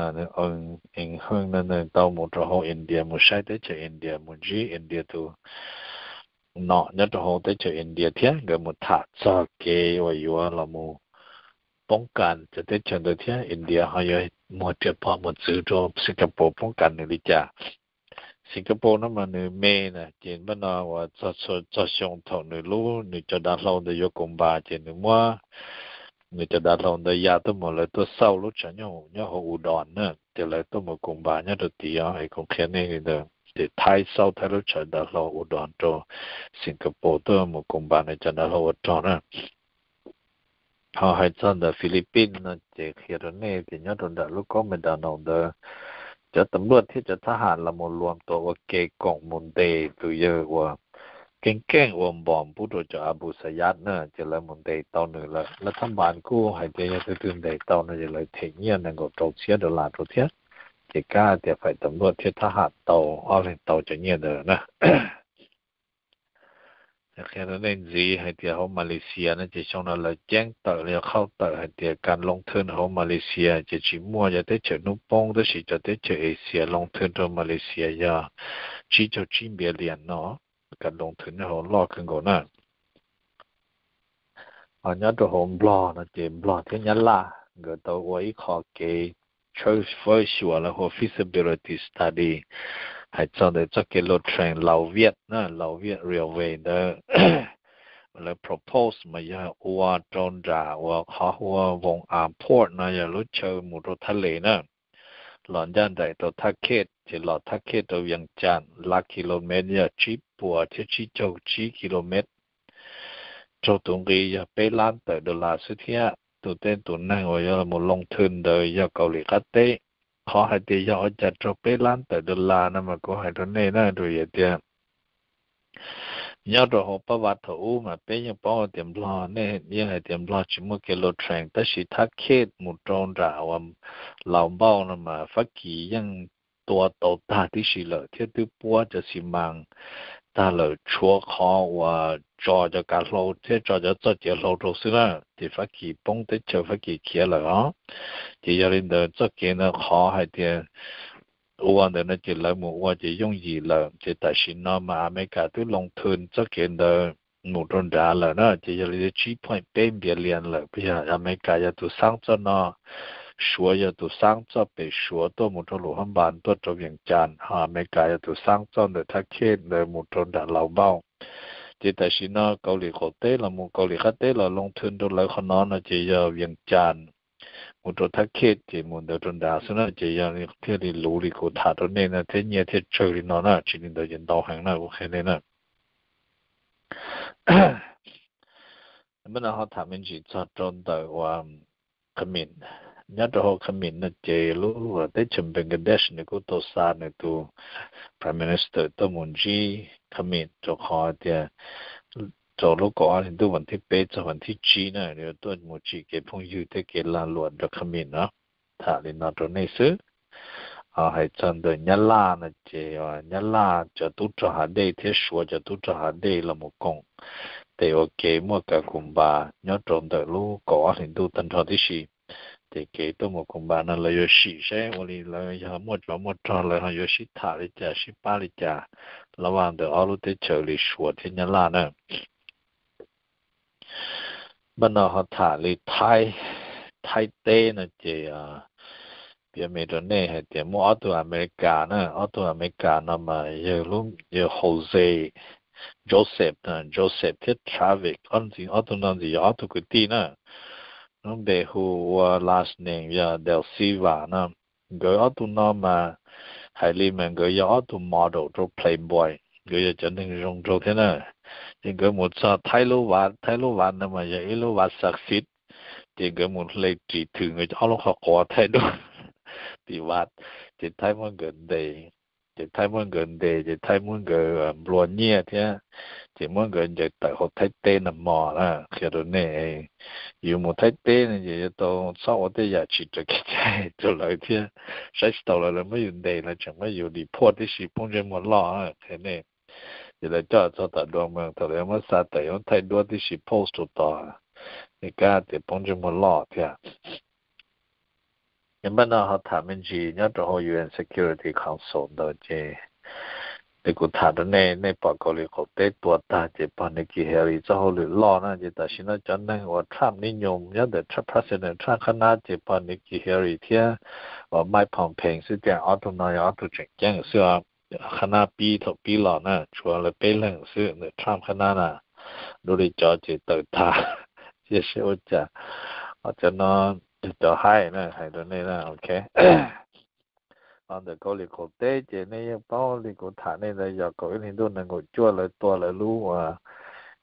Eeng Heej no nws tau mus rau hauv India mus saib teb chaws India, mus ntsib India tus nom nyob rau hauv teb chaws India thiab nkawd mus tham txog kev uas yuav los mus poob kas cov teb chaws ntawd thiab India ho yuav muag riam phom mus txwv rau Singapore poob kas nws li cas. Singapore no mas nws me na ces npaj no uas txog xyoo thaum nws lub nws cov dav hlau ntawd yuav koom npas ces nws muab nws cov dav hlau ntawd ya tuaj mus lawv tuaj xauj lub tshav nyooj nyob hauv Udon na ces lawv tuaj mus koom npas nyob rau tid os es kuv qhia nej li ntawd ces Thaib xauj Thaib lub tshav dav hlau Udon rau Singapore tuaj mus koom npas nws cov dav hlau ua rog na. Ho hais txog ntawm Philippines no ces qhia rau nej tias nyob rau nram lub koob Mindanao ntawd cov tam luaj thiab cov thab ham los mus luam tuam ua ke koom mus ntes tus yawg uas keej keej ua npom pub rau cov Abu Sayyaf na ces lawv mus ntes tau nws lawm. Lawv thab npas kuj hais tias yog tus twg ntes tau no ces lawv them nyiaj nees nkaum rau txhiab dollar rau thiab. Ces kab tias faim tam luaj thiab thab ham tau ob leeg tau cov nyiaj ntawd na. Qhia rau nej ntxiv hais tias hauv Malaysia no ces xyoo no lawv ceeb tawm los yog qhauj tawm hais tias kas loo thwj hauv Malaysia ces tsis muaj cov teb chaws hnub poob tab sis cov teb chaws Asia loo thwj rau Malaysia yog tsib caug tsib npias lias no, kas loo thwj nyob hauv loj kawg nkaus na. Ho nyob rau hauv Nplog no ces Nplog thiab Nyab Laj nkawd tau ua ib qho kev tshawb fawb xyuas lawv hu ua feasibility study hais txog ntawm txoj kev Lautren Lau Viet na, Lau Viet Railway ntawd lawv propose mas yog ua rau nram uas qhov hu ua Vung Am Port no yog lub chaw mus rau Thaj Les na, los ncaj nraim rau Thaj Khet ces los Thaj Khet rau Vias Cas lab kilomev yog tsib puas thiab tsib caug tsib kilomev. Raug tus nqi yog peb lab tawm dollar xwb thiab tus tej tus neeg uas yuav los loo thwj ntawd yog Kaus Lim qab teb. Qhov hais tias yog ua cas raug peb lab tawm dollar no mas kuv hais rau nej na, rau yam tias nyob rau hauv pab vaj thaum ub mas peb yeej paub tias Nplog, nej yeej hais tias Nplog tsis muaj kev Lautren tab sis Thaj Khet mus rau nram uas Laus Npauj no mas Fab Kis yeej tua tau tag tib si lawm thiab twb puab cov xi mas tag lawm tshuav qhov uas tso cov kav hlau thiab tso cov txoj ciav hlau rau xwb na ces Fab Kis poob teb chaws Fab Kis khiav lawm os. Ces yog li ntawd txoj kev ntawd qhov hais tias ua ntawd no ces lawv mus ua ces yooj yim lawm ces tam sim no mas Amelikas twb loo thwj txoj kev ntawd mus rau nrad lawm na ces yog li tsib point peb npias lias lawm. Yog Amelikas yog tus xaab txoj no, Suav yog tus xaab txoj pem Suav tuaj mus rau Lus Hab Npas tuaj rau Vias Cas, ho Amelikas yog tus xaab txoj ntawm Thaj Khet ntawd mus rau nram Laus Npauj. Ces tam sim no Kaus Lim qaum teb los mus Kaus Lim qab teb los loo thwj rau lawv qhov no no ces yog Vias Cas mus rau Thaj Khet ces mus ntawd rau nrad xwb na ces yog thiaj li luv li kuv tham rau nej no thiab nyiaj thiaj tsawg li no na, tsis li ntawd ces ntau heev na kuv qhia nej na. Npaj no ho tham me ntsis txog rau ntawm uas Kham Min. Nyob rau hauv Kham Min no ces lub teb chaws Bangladesh nws kuj tau xa nws tus Prime Minister tuaj mus ntsib Kham Min rau qhov tias rau lub kaum ob hli ntuj vas thib peb txog vas thib tsib na yuav tuaj mus tsim kev phooj ywg thiab kev lag luam rau Kham Min no. Tham li no rau nej xwb. Hais txog ntawm Nyab Laj no ces Nyab Laj cov tub rog hav dej thiab Suav cov tub rog hav dej los mus koom tes ua ke muaj kas kus npas nyob rau ntawm lub kaum ob hlis ntuj tag nrho tib si. Ces kev tuaj mus kus npas no lawv yuav sim saib ua li lawv yog muaj tsov muaj rog lawv ho yuav sib tham li cas sib pab li cas, lawv vaj ntawm ob lub teb chaws li Suav thiab Nyab Laj na. Npaj no ho tham li Thaib, Thaib teb no ces piav me rau nej hais tias muaj ob tug Amelikas na, ob tug Amelikas no mas yog Jose, Joseph, Joseph thiab Travis, ob tug no ntxim yog ob tug kwv tij na. Lub npe hu ua last name yog Da Silva na. Nkawd ob tug no mas hais li mas nkawd yog ob tug model rau Playboy, nkawd yog cov neeg zoo nraug thiab na. Ces nkawd mus txog Thaib lub vaj, Thaib lub vaj ntawd mas yog ib lub vaj xav xiv, ces nkawd mus hle ris thwm nkawd ob lub qhov quav Thaib duab tim vaj, ces Thaib muab nkawd ntes, ces Thaib muab nkawd ntes, ces Thaib muab nkawd nplua nyiaj thiab, ces muab nkawd ncaws tawm hauv Thaib teb nag hmo na. Qhia rau nej, yus mus Thaib teb no ces yuav tau txhob ua tej yam tsis raws kev cai rau lawv thiab, saib tsis taus lawv, lawv muab yus ntes, lawv tseem muab yus deport tib si, poob ntsej muag loj qhia nej. Ces lawv coj txog tom dua mus, thaum lawv muab xa tawm yuav Thaib duab tib si post rau tod, Meskas tias poob ntsej muag loj thiab. Ces npaj no ho tham me ntsis nyob rau hauv U N Security Council ntawd ces, ces kuv tham rau nej, nej pom Kaus Lim qaum teb tua tag ces pog Nikki Haley txoj hauj lwm loj na, ces tam sim no cov neeg uas Trump nib nyum nyob ntawm Trump, President Trump qhab nab ces pog Nikki Haley thiab uas Mike Pompeo xwb tiag. Ob tug no yog ob tug tseem ceeb xwb os. Qhab nab pib thaum pib los na, tshuav lawv peb leeg xwb ntawm Trump qhab nab na. Dua li cov ces tawm tag, cia seb ua cas. Ho cov no yog cov haib na, hais rau nej na, ok. Ho ntawm Kaus Lim qaum teb ces nej yeej paub li kuv tham nej ntawd, yog kaum ib hlis ntuj nees nkaum cuaj lawv tua lawv lub uas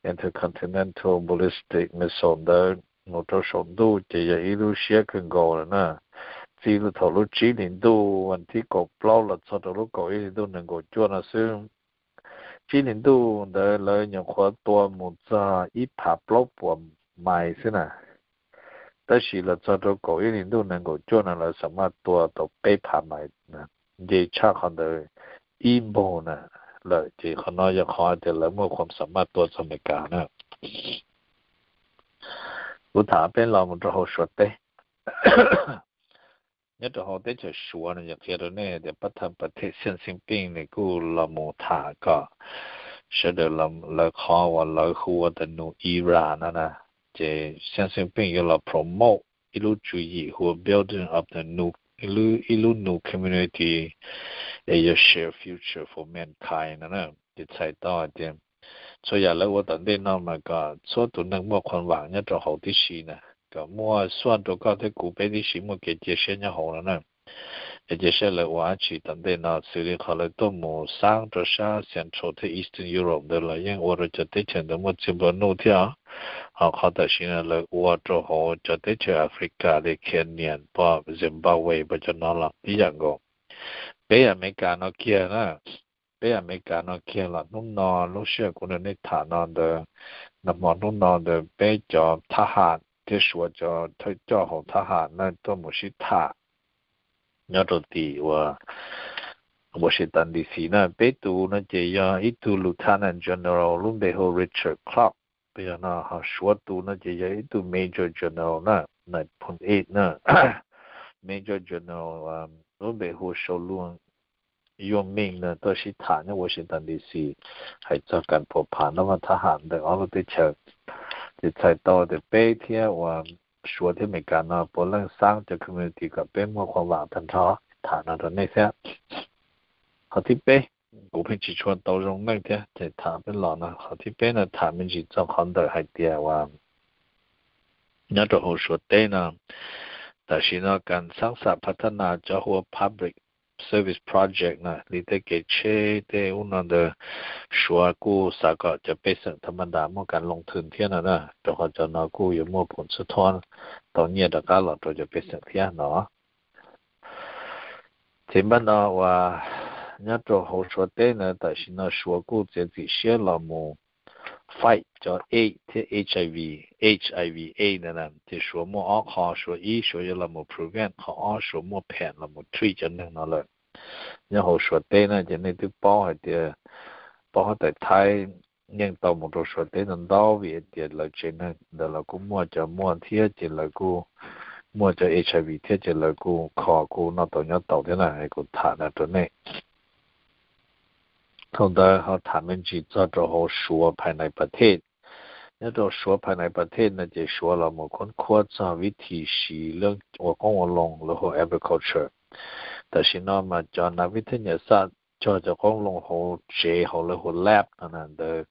Intercontinental Ballistic Missile ntawd mus rau saum ntuj ces yog ib lub siab kawg nkaus lawm na. Txij thaum lub tsib hlis ntuj vas thib kaum plaub los txog rau lub kaum ib hlis ntuj nees nkaum cuaj no xwb. Tsib hlis ntuj ntawd lawv nyuam qhuav tua mus txog ib phav plaub puas mais xwb na. Tab sis los txog rau kaum ib hlis ntuj nees nkaum cuaj no lawv xam maj tua tau peb phav mais, nce tshaj qhov ntawd ib npaug na lawm. Ces qhov no yog qhov tias lawv muaj khuam xam maj tua txog Amelikas na. Kuv tham peb los mus rau hauv Suav teb. Nyob rau hauv teb chaws Suav no yog qhia rau nej tias pab thawj pas thej Xi Jinping nws kuj los mus tham kom sawv daws lawv qhov uas lawv hu ua the new era no na. Ces Xi Jinping yuav los promote ib lub tswv yim hu ua building of the new, ib lub new community as a shared future for mankind no na. Ces txhais tau hais tias txhua yam lawv ua tom ntej no mas kom txhua tus neeg muaj khuam vam nyob rau hauv tib si na, kom muaj xuaj rau koj thiab kuv peb tib si muaj kev cia siab nyob hauv no na. Es cia saib lawv ua dab tsi tom ntej no, xws li qhov lawv tuaj mus xaab rau sab Central thiab Eastern Europe ntawd los yeej ua rau cov teb chaws ntawd muaj txiag nplua nuj thiab. Ho qhov tam sim no lawv ua rau hauv cov teb chaws Africa li Kenya, pom Zimbabwe, pom cov no los ib yam nkaus. Peb Amelikas no kiag na, peb Amelikas no kiag los hnub no lub sij hawm kuv nrog nej tham no ntawd, nag hmo hnub no ntawd peb cov thab ham thiab Suav cov thawj coj hauv thab ham na tuaj mus sib tham nyob rau tim uas Washington D C na. Peb tus no ces yog ib tug Lieutenant General lub npe hu Richard Clark, yog no. Ho Suav tus no ces yog ib tug Major General na, nine point eight na, Major General lub npe hu Sau Luang Yuan Ming na tuaj sib tham nyob Washington D C hais txog kas phuam pham nab vaj thab ham ntawm ob lub teb chaws. Ces txhais tau tias peb thiab uas Suav thiab Amelikas no puav leej xaab cov community kom peb muaj khuam vam tag nrho. Tham no rau nej thiab. Qhov thib peb, kuv pheej tsis tshua tau zoo neej thiab ces tham peb los no. Qhov thib peb no tham me ntsis txog qhov ntawm hais tias uas nyob rau hauv Suav teb no tam sim no kas xaab xam phav thab nas cov hu ua public service project na, li tej kev tsheb tej ub no ntawd, Suav kuj xav kom cov pej xeem tha ma ntas muaj kas loo thwm thiab no na, rau qhov cov no kuj yuav muaj phum txhub thuab tau nyiaj rov qab los rau cov pej xeem thiab no. Ces npaj no uas nyob rau hauv Suav teb na tam sim no Suav kuj txiav txim siab los mus fight cov aids thiab H I V, H I V aids na. Ces Suav muaj ob qho, Suav ib Suav yuav los mus prevent, qhov ob Suav muaj pham los mus treat cov neeg no lawm. Nyob hauv Suav teb na ces nej twb paub hais tias pab huab tais Thaib yeej tau mus rau Suav teb ntau ntau vim tias lawv tsev neeg ntawd los kuj muaj cov muaj thiab ces lawv kuj muaj cov H I V thiab ces lawv kuj kho kuj noj tau nyob tau thiab na. Kuv tham no rau nej. Thaum ntawd ho tham me ntsis txog rau hauv Suav phais nais pas thej. Nyob rau Suav phais nais pas thej no ces Suav los mus khuab khuab txog vib thim siv lub ua qoob ua loo lawv hu agriculture. Tam sim no mas cov nav vib thaj nyam xaj cog cov qoob loo hauv tsev hauv lawv hu lab no ntawd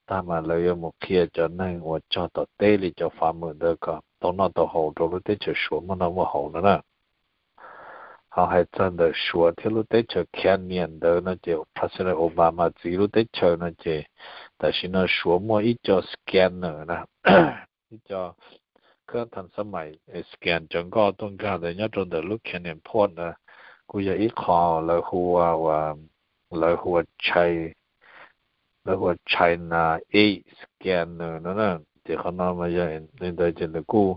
tag mas lawv yuav mus qhia cov neeg uas cog tom teb li cov farmer ntawd kom tau noj tau haus rau lub teb chaws Suav muaj noj muaj haus no na. Ho hais txog ntawm Suav thiab lub teb chaws Kenya ntawd no ces President Obama txiv lub teb chaws no ces Tam sim no Suav muaj ib co scanner na, ib co khab thas xab mais scan cov nkoj tuaj nkag ntawd nyob rau ntawm lub Canaan Port na, kuj yog ib qho lawv hu ua, lawv hu ua China Eight Scanner no na. Ces qhov no mas yog li ntawd ces nws kuj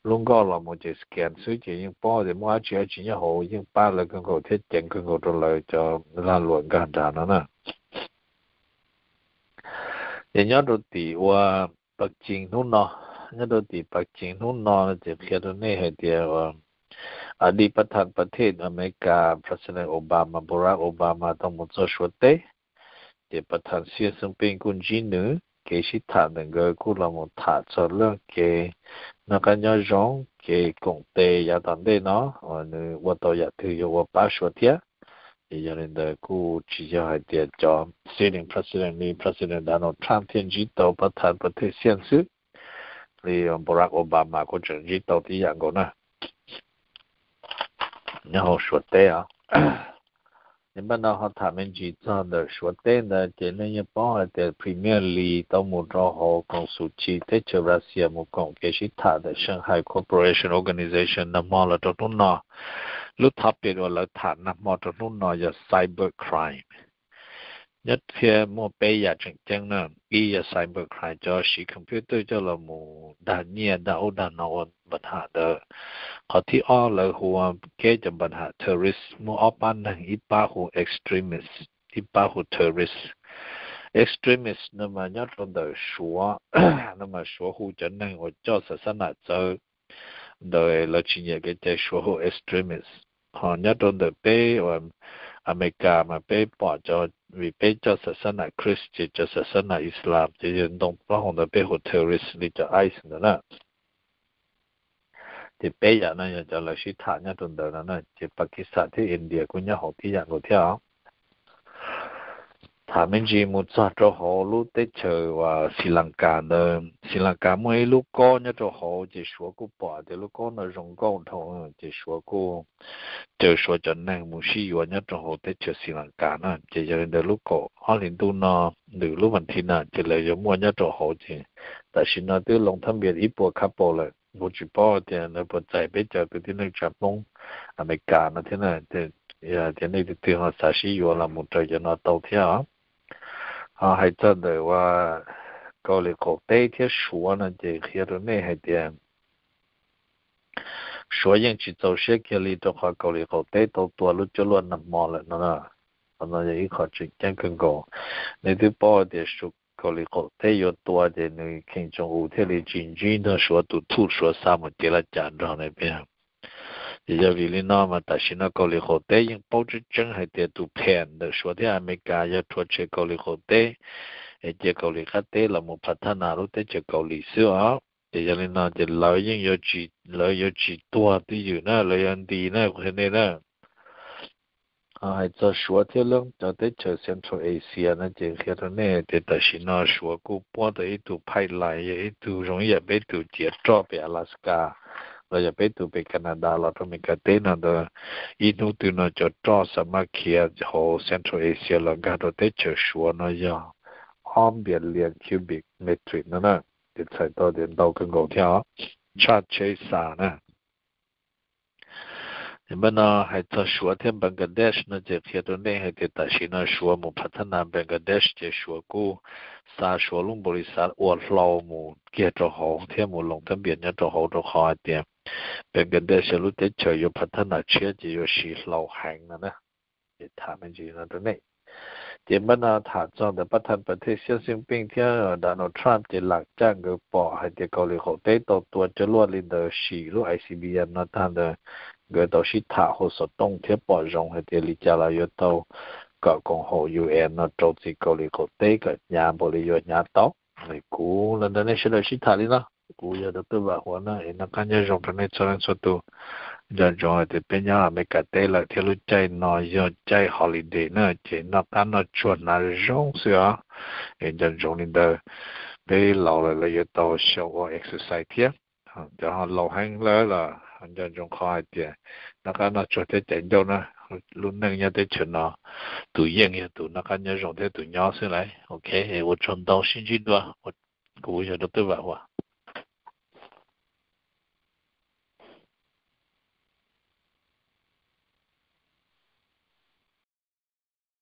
lub nkoj los mus ces scan xwb ces yeej paub tias muaj dab tsi dab tsi nyob hauv, yeej pab lawv kawg nkaus thiab ceev kawg nkaus rau lawv cov lag luam nkag nrad no na. Ces nyob rau tim ua Pakis hnub no, nyob rau tim Pakis hnub no ces qhia rau nej hais tias ua, a, dij pab thas pas thej Amelikas President Obama, Barack Obama tau mus txog Suav teb, ces pas thas Xi Jinping kuj ntsib nws, kev sib tham ntawm nkawd kuj los mus tham txog lub kev noj qab nyob zoo, kev koom tes yav tom ntej no uas nws ua tau yam twg yuav ua pab Suav thiab. Ces yog li ntawd kuj tsis yog hais tias cov sitting president li President Donald Trump thiaj ntsib tau pas thas pas thej Xi xwb, li Barack Obama kuj tseem ntsib tau tib yam nkaus na nyob hauv Suav teb os. Ces npaj no ho tham me ntsis txog ntawm Suav teb ntawd ces nej yeej paub hais tias Premier Li tau mus rau hauv koom xus ci teb chaws Russia mus koom kev sib tham ntawm Shanghai Cooperation Organization nag hmo los rau hnub no. Lub topic uas lawv tham nag hmo rau hnub no yog cyber crime. Nyob thiab muaj peb yam tseem ceeb na, ib yog cyber crime cov siv computer coj los mus dag nyiaj dag ub dag no ua npa ham ntawd. Qhov thib ob lawv hu ua kev cov npa ham terrorist, muaj ob pab neeg, ib pab hu extremist, ib pab hu terrorist. Extremist no mas nyob rau ntawm Suav, no mas Suav hu cov neeg uas coj xav xab nam txawv ntawd lawv tsis nyiam kev cai Suav hu extremist. Ho nyob rau ntawm peb uas Amelikas mas peb pom cov, vim peb coj xav xab nam Chris ces cov xav xab nam Islam ces yog ntoo plaub hau ntawd peb hu terrorist li cov ICE ntawd na. Ces peb yam no yog cov lawv sib tham nyob rau ntawd no na, ces Pakistan thiab India kuj nyob hauv tib yam nkaus thiab os. Tham me ntsis mus txog rau hauv lub teb chaws uas Sri Lanka ntawd, Sri Lanka muaj ib lub kob nyob rau hauv ces Suav kuj pom tias lub kob no zoo nkauj dhau, ces Suav kuj caw Suav cov neeg mus sib yuav nyob rau hauv teb chaws Sri Lanka na. Ces yog li ntawd lub kaum ob hlis ntuj no, nws lub vas thiv na ces lawv yuav muaj nyob rau hauv ces tam sim no twb loo thab npias ib puas couple lawm, kuv tsis paub tias lawv puas txais peb cov kwv tij neej tsa Hmoob Amelikas no thiab na. Yog tias nej tus twg ho xav sib yuav los mus raws cov no tau thiab os. Ho hais txog ntawm uas Kaus Lim qaum teb thiab Suav no ces qhia rau nej hais tias Suav yeej tsis txaus siab kiag li rau qhov Kaus Lim qaum teb tau tua lub cuaj luaj nag hmo lawm no. Qhov no yog ib qho tseem ceeb kawg nkaus. Nej twb paub tias Kaus Lim qaum teb yuav tua ces nws Kim Jong-un thiaj li tsis ntsib nrog Suav tus thuj Suav xa mus cev laj cas nrog ne peb. Ces yog vim li no mas tam sim no Kaus Lim qaum teb yeej paub tseeb tseeb hais tias tus phem ntawm Suav thiab Amelikas yog rhuav tshem Kaus Lim qaum teb, es cia Kaus Lim qab teb los mus phav thab nas lub teb chaws Kaus Lim xwb os. Ces yog li no ces lawv yeej yuav tsis, lawv yuav tsis tuag twj ywm na, lawv yuav nti na, kuv qhia nej na. Hais txog Suav thiab lub cov teb chaws Central Asia no ces qhia rau nej tias tam sim no Suav kuj puab tau ib tug pipeline, yog ib tug zoo ib yam peb tus ciav roj pem Alaska los yog peb tus pem Canada los rau Amelikas teb no ntawd. Ib hnub twg no cov roj xam maj khiav hauv Central Asia los nkag rau teb chaws Suav no yog ob billion cubic metric no na, ces txhais tau tias ntau kawg nkaus thiab os, tshaj tsheb xa na. Ces npaj no hais txog Suav thiab Bangladesh no ces qhia rau nej hais tias tam sim no Suav mus phav thab nas Bangladesh ces Suav kuj xa Suav lub npaum li xav ua hlau mus kiag rau hauv thiab mus loo thab npias nyob rau hauv rau qhov hais tias Bangladesh yog lub teb chaws yuav phav thab nas tshiab ces yuav siv hlau heev no na. Ces tham me ntsis no rau nej. Ces npaj no tham txog ntawm pab thas pas thej Xi Jinping thiab Donald Trump ces lam caj nkawd pom hais tias Kaus Lim qaum teb tau tua cuaj luaj li ntawd sim lub I C B M no tag ntawd, nkawd tau sib tham hauv xov tooj thiab pom zoo hais tias li cas los yuav tau kom koom haum U N no rau txim Kaus Lim qaum teb kom hnyav npaum li yuav hnyav tau. Kuv los nrog nej sawv daws sib tham li no, kuv yog Doctor Vam Huas na, es noj qab nyob zoo rau nej txhua leej txhua tus. Nco ntsoov hais tias peb nyob Amelikas teb lawm thiab lub caij no yog caij holiday na, ces noj qab noj tsuag hnav zoo xwb os. Es nco ntsoov li ntawd, peb laus lawm lawv yuav tau xyaum ua exercise thiab. Cov ho laus heev lawm los nco ntsoov qhov hais tias noj qab noj tsuag thiab cais ncauj na. Lub neej nyob teb chaws no, tus yeej yog tus noj qab nyob zoo thiab tus nyob xwb lauj. Ok, ua tsaug ntau, sib ntsib dua. Kuv yog Dr. Vam Huas.